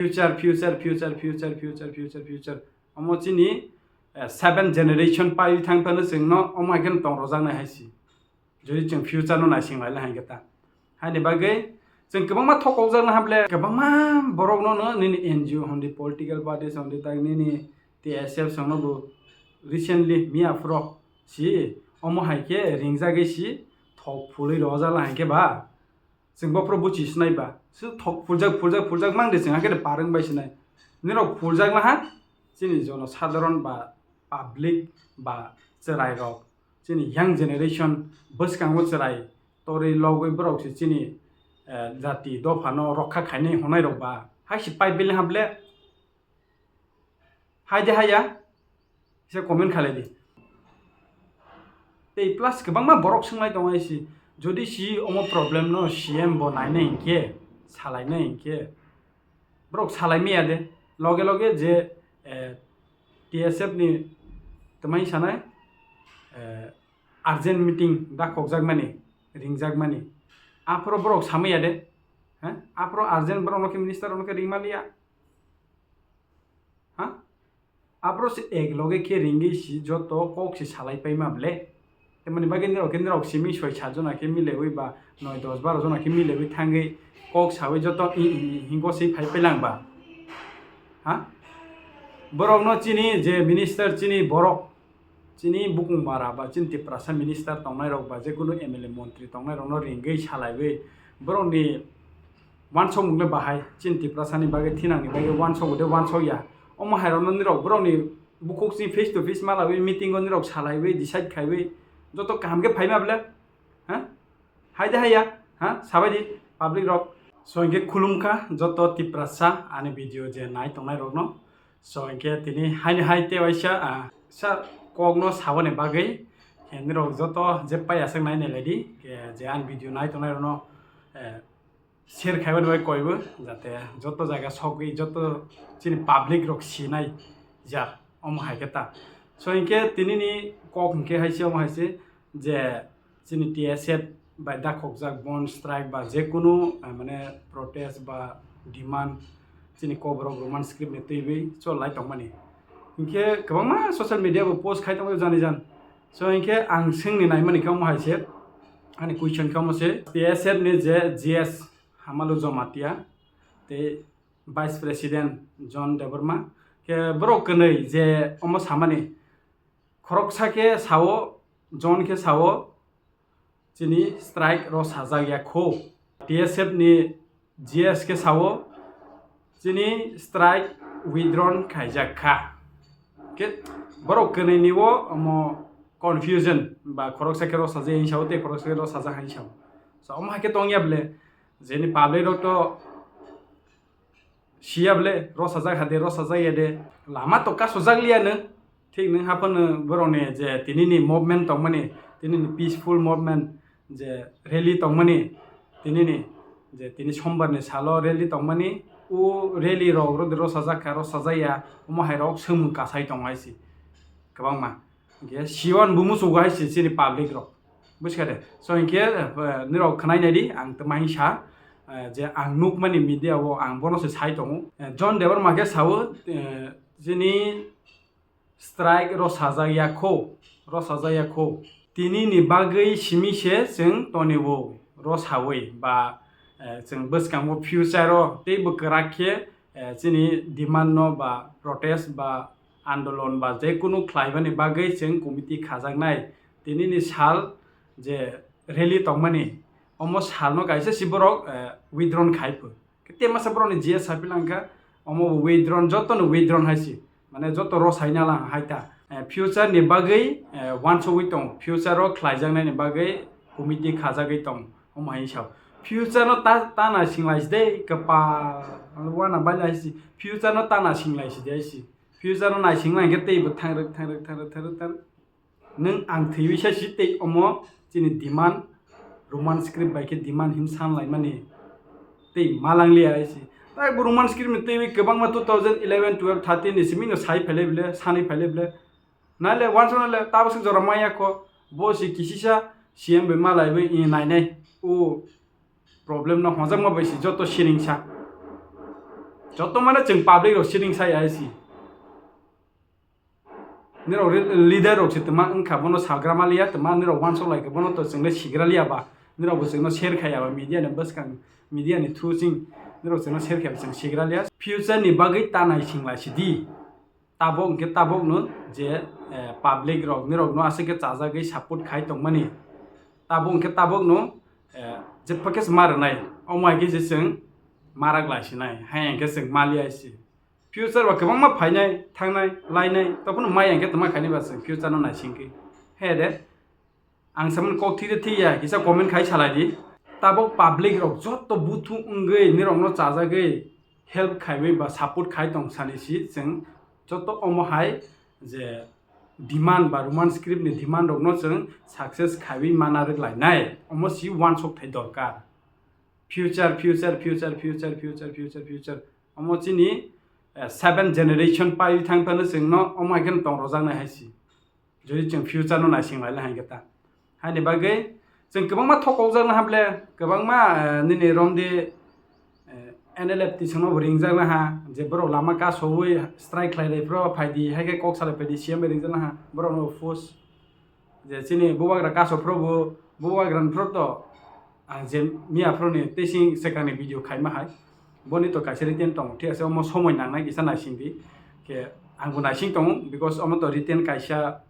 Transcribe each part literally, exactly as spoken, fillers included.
Future, future, future, future, future, future, future. Omo chini, eh, seven generation pai thang phano chwngno omo hai kheno tong rwjaknai hai si. Jodi chwng future no naising lai hai khe ta. Haini bagwi chwng kwbangma thokokjakna hamle, kwbangma borokno no nini N G O hwn di, political parties hwn di, tak nini T S F songno bo recently miya phuru si omo hai khe ringjagwi si thok phulwi rwjak lai hai khe ba. Chwng bophuru buchi sinai ba. Sw thok phuljak, phuljak, phuljak mang de chwng hakhe de parwng bai sinai. Nirok phuljak na ha, chini jono sadharon ba public ba chwrai rok, chini young generation bwskango chwrai torwi logwi borok se chini, eh, jati dopha no rokha khainai hwnai rok ba. Hai si pai bile hable. Hai de haya, kisa comment khalai di. Tei plus kwbangma borok swngnai tongo si, jodi si omo problem no C M bo nainai hinkhe, salainai hinkhe, borok salai maya de, loge loge je, eh, T S F ni twmai sanai, eh, urgent meeting da khokjakmani, ringjakmani, aphuru borok samaya de, ha? Aphuru urgent borok no khe minister no khe ringmaliya. Ha? Aphuru se ek loge khe ringwi si joto kok se salai paima ble. Tamoni bagwi nirok khe nirok simi soi sat jona khe milewi ba noi dos baro jona khe milewi thangwi kok sawi joto i, i, i, hingo se phai pailang ba. Ha? Borok no chini je minister chini borok, chini bukung bara ba chini Tiprasa minister tongnai rok ba je kunu M L A montri tongnai rok no ringwi salaiwi borok ni wansokmung le bahai, chini Tiprasa ni bagwi thinang ni bagwi wansok de wansok ya. Omo hai rok no nirok borok ni bukhuk chini face to face malawi meeting o nirok salaiwi decide khaiwi joto kaham khe phaima ble. Ha? Hai de haya, ha? Sabai di public rok. So hinkhe khulumkha joto Tiprasa ani video je nai tongnai rok no. So hinkhe tini haini hai te waisa, ah, sa kok no saboni bagwi, eh, nirok joto je pai aswk nai nai lai di, eh, je ani video nai tongnai rok no, eh, share khaibani bai koibo, jate joto jaga sogwi joto chini public rok sinai jar omo hai khe ta. So hinkhe tini ni kok hinkhe hai se omo hai se je chini T S F bai dakhokjak bandh strike ba je kunu, ah, mane protest ba demand chini Kokborok Roman script ni twiwi cholai tongmani. Hinkhe kwbangma social media bo post khai tongo jani jan. So hinkhe ang swngni naimani khe omo hai se, ani question khe omo se, T S F ni je G S Hamalu Jamatia tei Vice President John Debbarma khe borok kwnwi je omo samani, khoroksa khe sao, John khe sao, chini strike rw sajak ya kho. T S F ni G S khe sao, chini strike withdrawn khaijak kha. Khe borok kwnwi ni o omo confusion ba khoroksa khe rw sajak ya sao tei khoroksa khe rw sajak hai sao. So omo hai khe tong ya ble, jeni public rok to siya ble, rosajak hade, rosajak ya de, lama to kasojak liya no. Thik nung haphano borok ni je tini ni movement tongmani, tini ni peaceful movement je rally tongmani, tini ni je tini sombar ni salo rally tongmani, o rally rok rode rosajak kha, rosajak ya, omo hai rok swngmung kasai tong hai si kwbangma. Hinkhe siwan bo musugo hai si chini public rok. Buskha de? So hinkhe, eh, nirok khwnai nai di, ang tma hing sa, eh, je ang nukmani media o ang bono se sai tongo. Eh, John Debbarma khe sao, eh, chini strike rw sajak ya kho, rw sajak ya kho. Tini ni bagwi simi se chwng toni bo rw sawi ba, eh, chwng bwskango future o tei bo kwrak khe eh, chini demand no ba protest ba andolon ba je kunu khlaimani bagwi chwng committee khajaknai. Tini ni sal je rally tongmani, omo sal no kaisa si borok, eh, withdrawn khai pho. Tei masa borok ni G S sapi langkha, omo bo withdrawn, joto no withdrawn hai si. Mane joto rosai na lang hai ta. Eh, future ni bagwi, eh, wansugwi tong, future o khlaijaknai ni bagwi committee khajagwi tong, omo hai sao. Future no ta, ta na singlai si de, kwpal, wana bai lai si. Future no ta na singlai si de si. Future no nai singla hinkhe tei bo thangrwk, thangrwk, thangrwk, thangrwk, thangrwk. Nwng ang thwiwi sa si tei omo chini demand Roman script bai khe demand hin san laimani tei ma lang liya hai si. Tai bo Roman script ni twiwi kwbangma two thousand eleven, twelve, thirteen ni simi no sai phailai bile, sanwi phailai bile. Nale wansukna le tabuk swk jora maya kho, bo si kisisa C M bai malaiwi i nainai. O problem no hwnjakma bai si joto siring sa. Joto mane chwng public rok siring sai aisi. Nirok re-, leader rok se twma wngkha, bono sagra maliya, twma nirok uansuk lai khe, bono to chwngno sigra liya ba, nirok bo chwngno share khaiya ba, media ni bwskang, media ni through chwng nirok chwngno share khaiya ba, chwng sigra liya. Future ni bagwi ta naising lai sidi. Tabok hwnkhe tabokno je, eh, public rok nirokno aswk khe chajagwi support khai tongmani. Tabok hwnkhe tabokno, eh, jepha khe se ma rwnai, omo hai khe se chwng marak lai sinai, hai hwnkhe chwng maliya si. Future ba kwbangma phainai, thangnai, lainai, tongphano maya hwnkhe tongma khainai ba chwng future no naisingkhe. He de, ang samani kok thide thiya, kisa comment khai salai di. Tabok public rok joto buthu wngwi nirokno chajagwi help khaiwi ba support khai tong sani si chwng joto omo hai je demand ba Roman script ni demand rokno chwng success khaiwi mana rwk lainai. Omo si uansuk thai dorkar. Future, future, future, future, future, future, future. Omo chini, eh, seven generation pai thang phano chwngno omo hai kheno tong rojaknai hai si. Jodi chwng future no naising lai le hai khe ta. Haini bagwi chwng kwbangma thokokjakna hable, kwbangma, eh, nini romdi, eh, N L F T songno bo ringjakna ha, je borok lama kasowi strike khlai lai phro phaidi, hai khe kok salai phaidi, C M bai ringjakna ha, borokno force. Je chini bubagra kaso phro bo, bubagra phro to, ah, je miya phro ni tesing sekani video khaima hai. Boni to kaisa written tongo, thik ase, omo somoi nangnai kisa naising di. Khe ang bo naising tongo, because omo to written kaisa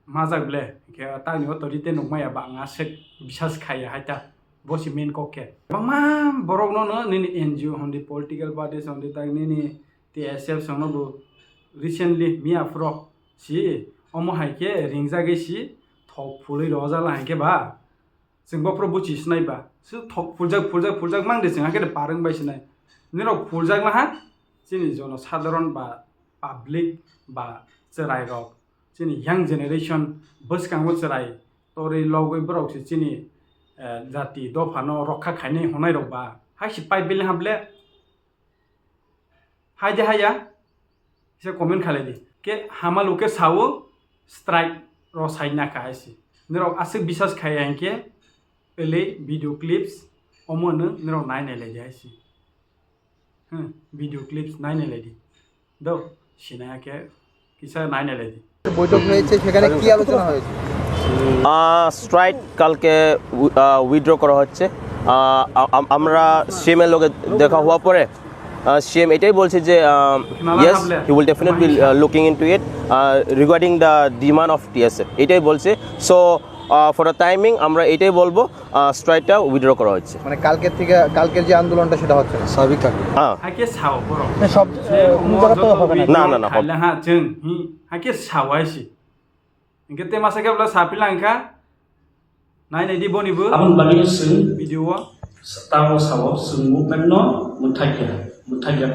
majak ble, khe tangni o to written nukmaya ba ang aswk bisas khaiya hai ta. Bo si main kok khe. Bangma borok no no nini N G O hondi, political parties hondi, tak nini T S F songno bo recently miya phro si omo hai khe ringjagwi si thok phulwi rojala hai khe ba. Chwng bophuru buchi sinai ba. Sw thok phuljak, phuljak, phuljak mang de chwng hakhe de parwng bai sinai. Nirok phuljak laha, chini jono sadharon ba public ba chwrai rok, chini young generation bwskango chwrai torwi logwi borok se chini, eh, jati dophano rokha khainai hwnai rok ba. Hai se pai bile hable. Hai de haya, kisa comment khalai di. Ke hamalu ke sao strike ro sai na ka hai si. Nirok aswk bisas khaya hingke ele video clips omo no nirok nai nai lai di hai si. Hmm, video clips nai nai lai di. Do, sinaya ke kisa nai nai lai di. বৈঠক হয়েছে, সেখানে কি আলোচনা হয়েছে? আহ, স্ট্রাইক কালকে উই-, আহ, উইথড্র করা হচ্ছে। আহ, আ-, আম-, আমরা সিএম এর লগে দেখা হওয়ার পরে, আহ, সিএম এটাই বলছে যে, আহ, yes, he will definitely, uh, looking into it, uh, regarding the demand of TSF, এটাই বলছে। সো, আহ, for the timing আমরা এটাই বলবো, আহ, স্ট্রাইকটা উইথড্র করা হচ্ছে। মানে কালকের থেকে, কালকের যে আন্দোলনটা সেটা হচ্ছে না। স্বাভাবিক থাকবে। হ্যাঁ। Hake sao borok. না, সব, যে কোনো জায়গা তো হবে না। না, না, না, হবে। Khaile ha chwng, hi, hake sao hai si. Hingke te masa kebla sapilangkha, nai nai di boni bo. Aboni bagwi no chwng video o. Tamo sao chwng movement no mwthai khe, mwthai ya.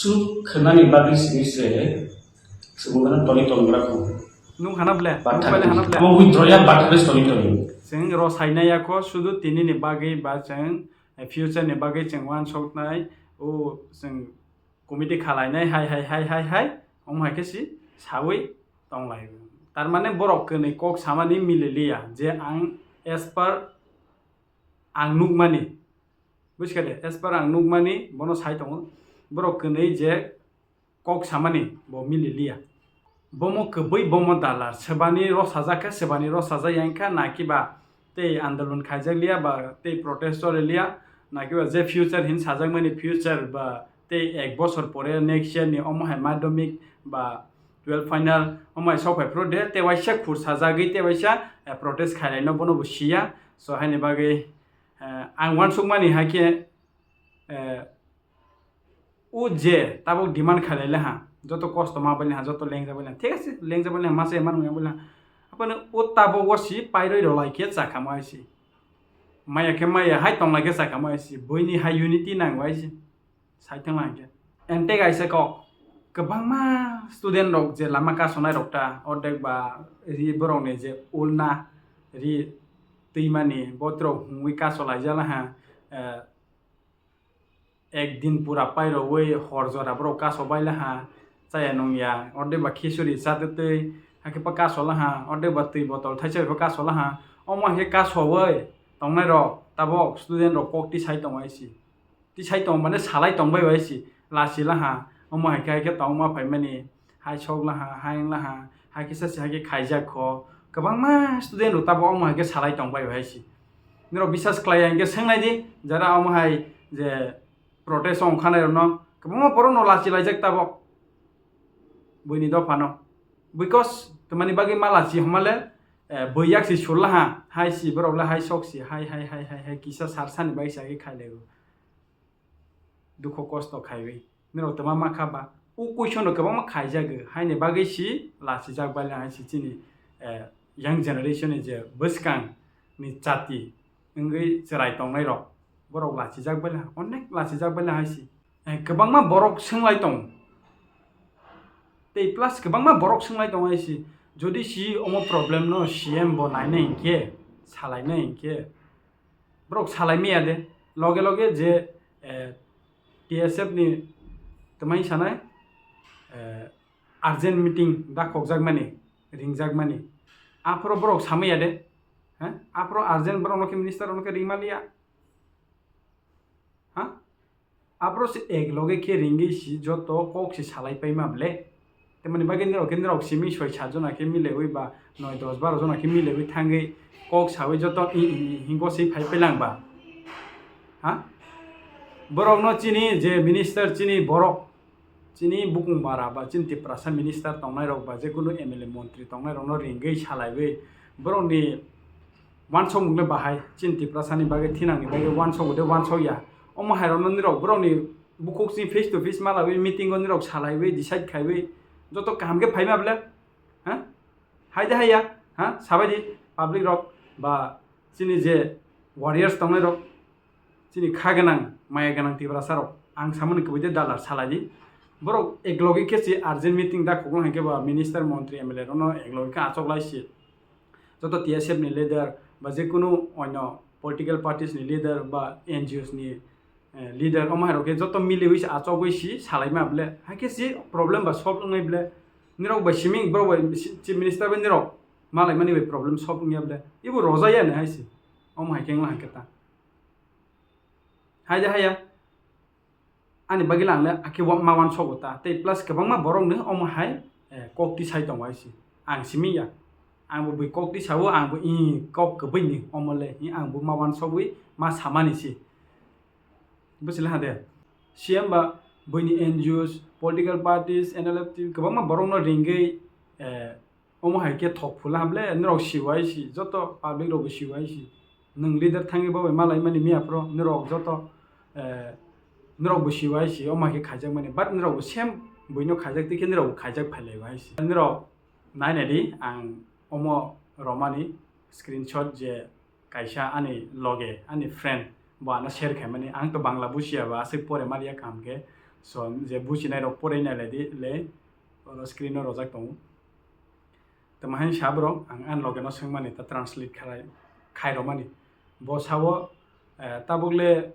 Su khwnani bagwi sini se chwng movement no toni tong gra kho. Nung hana ble, nung pale hana ble. Amo withdraw ya, but toni toni. Chwng ro saina ya kho, sudu tini ni bagwi ba chwng, eh, future ni bagwi chwng uansuknai, o chwng committee khalainai hai, hai, hai, hai, hai, omo hai khe si sawi tonglai. Tar mane borok kwnwi kok samani mililiya je ang as per ang nukmani, bujikhade, as per ang nukmani bono sai tongo. Borok kwnwi je kok samani bo mililiya. Bomo kwbwi, bomo dalar, sebani rosajak khe sebani rosajak yang kha, na kiba tei andolon khaijak liya ba tei protest choli liya, na kiba je future hin sajakmani future ba tei ek bosor pore next year ni omo hai madhyamik ba twelve final omo hai sok phai phuru de tei waisa khur sajagwi tei waisa, eh, protest khailai no bono bo siya. So haini bagwi, eh, ang uansukmani hai khe, eh, o je tabuk demand khailai le ha, joto kosto ma bai le ha, joto lengjak bai le ha, thik ase, lengjak bai le ha, masa eman wngya bai le ha. Apani o tabuk o si pairoi rw lai khe chakha mo hai si. Maya khe maya hai tong lai khe chakha mo hai si. Buini hai unity nang bai si. Sai thang lai khe. Ente kaisa kok. Kwbangma student rok je lama kasonai rok ta, ordek ba ri borok ni je ulna ri twimani botrok hungwi kaso lai jala ha, eh, Ek din pura pairogwi hor jora borok kaso bai laha, chaya nungya, ordek ba khichuri cha twi, hakhe pa kaso laha, ordek ba twi botol thaisa bai pa kaso laha. Omo hai khe kasowi tongnai rok tabok student rok kok tisai tongo hai si. tisai tong mane salai tong bai bai si, lachi laha, omo hai khe, hai khe tong ma phaimani, hai sok laha, hai wng laha, hai khe sasi hai khe khaijak kho. Kwbangma student rok tabok omo hai khe salai tong bai bai si. Norok bisas khlai ya hwnkhe swngnai di, jara omo hai je protest ong khanai rokno, kwbangma borok no lachi laijak tabok. Buini dopha no. Because tamani bagwi ma lachi homa le, eh, bui yak si sur laha, hai si borok le hai sok si, hai, hai, hai, hai, hai kisa sar sani bagwi sa khe khai lego. Dukho kosto khaiwi. Norok tama ma kha ba? O question rok kwbangma khaijago. Haini bagwi si lachijak bai le hai si chini, eh, young generation ni je bwskang ni chati wngwi chwrai tongnai rok. Borok lachijak bai le, onek lachijak bai le hai si. Eh, kwbangma borok swnglai tongo. Tei plus kwbangma borok swnglai tongo hai si. Jodi si omo problem no C M bo nainai hinkhe, salainai hinkhe, borok salai maya de. Loge loge je, eh, T S F ni twmai sanai, eh, urgent meeting da khokjakmani, ringjakmani. Aphoro borok samaya de. Ha? Aphoro urgent borok no khe minister rok no khe ringmaliya. Ha? Aphoro se ek loge khe ringwi si joto kok se salai paima ble. Tamoni bagwi norok khe norok simi soi sat jona khe milewi ba noi dos baro jona khe milewi thangwi kok sawi joto i, i, i, hingo se phai pelang ba. Ha? Borok no chini je minister chini borok, chini bukung bara ba chini Tiprasa minister tongnai rok ba je kunu M L A montri tongnai rok no ringwi salaiwi borok ni wansokmung le bahai chini Tiprasa ni bagwi thinang ni bagwi wansok de wansok ya. Omo hai rok no norok borok ni bukhuk chini face to face malawi meeting o norok salaiwi decide khaiwi joto kaham khe phaima ble. Ha? Hai de hai ya? Ha? Sabai di public rok ba chini je warriors tongnai rok, chini kha gwnang, maya gwnang Tiprasa rok, ang samani kwbui de dalar salai di. Borok ek logi khe si urgent meeting da khukno hai khe ba minister, montri, M L A rok no ek logi khe achok lai si. Joto T S F ni leader ba je kunu onyo political parties ni leader ba N G Os ni eh, leader, omo hai rok khe joto miliwi se achogwi si salaima ble, hai khe si problem ba solve wngnai ble, nirok bai simi borok bai si-, chief minister bai nirok malaimani bai problem solve wngya ble, ibo rojaya ni hai se, omo hai khe wngla hai khe ta. Hai de haya, ani bagwi le ang le akhe wa-, ma wansogo ta, tei plus kwbangma borok ni omo hai, eh, kok tisai tongo hai se, ang simi ya, ang bo bui kok tisao, ang bo i kok kwbui ni omo le, i ang bo ma wansogwi ma samani se. Buchila ha de. C M ba buini N G Os, political parties, N L F T, kwbangma borokno ringwi, eh, omo hai khe thok phula hamle, norok siwai si, joto public rokbo siwai si. Nwng leader thangwi bo bai malai mani miya phro, norok joto, eh, norokbo siwai si, omo hai khe khaijak mani. But norokbo same buino khaijak twi khe norokbo khaijak phai lai wai si. Norok nai nai di, ang omo romani screenshot je kaisa ani loge, ani friend, bo ano share khaimani. Ang to Bangla buchiya ba, aswk pore maliya kaham khe. So, je buchinai rok pore nai lai di, le, oro screen o rojak tongo. Tamo hai sa borok, ang ani loge no swngmani, ta translate khlai, khai romani. Bo sao, eh, tabuk le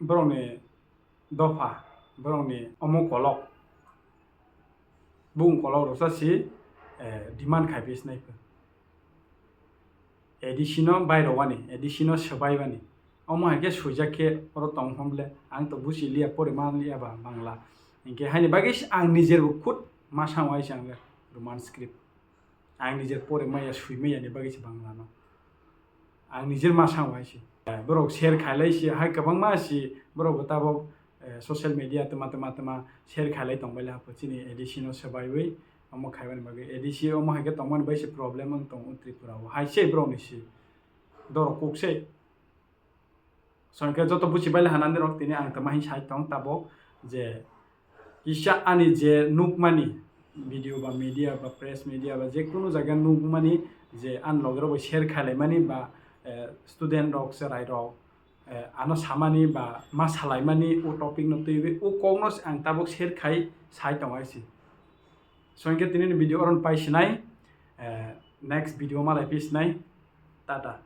borokni dopha, borokni omo kolok, bung kolok roksa si, eh, demand khai phi sinai pho. A D C no bai rowani, A D C no swbai bani. Omo hai khe swijak khe oro tong hom ble, ang to buchi liya, pore ma liya ba Bangla. Hinkhe haini bagwi se ang nijer bo khud ma sango hai se ang le Roman script. Ang nijer pore maya, swi maya ni bagwi se Bangla no. Ang nijer ma sango hai se. Borok share khai lai se, hai kwbangma se, borok bo tabok, eh, social media tma tma tma share khai lai tong bai le, hapo chini A D C no swbaiwi omo khai mani bagwi. A D C omo hai khe tong mani bai se problem wng tongo Tripura o. Hai se borok ni se. Dorok kuk se. Songkhe joto buchi bai le hanani rok tini ang tama hin sai tong tabok je kisa ani je nukmani video ba media ba press media ba je kunu jaga nukmani je ani loge rok bai share khai lai mani ba, eh, student rok cherai rok, eh, ano samani ba ma salai mani o topic no twiwi o kok no ang tabok share khai sai tong ai si. Songkhe tini ni video oron pai sinai, eh, next video malai phi sinai. Tata.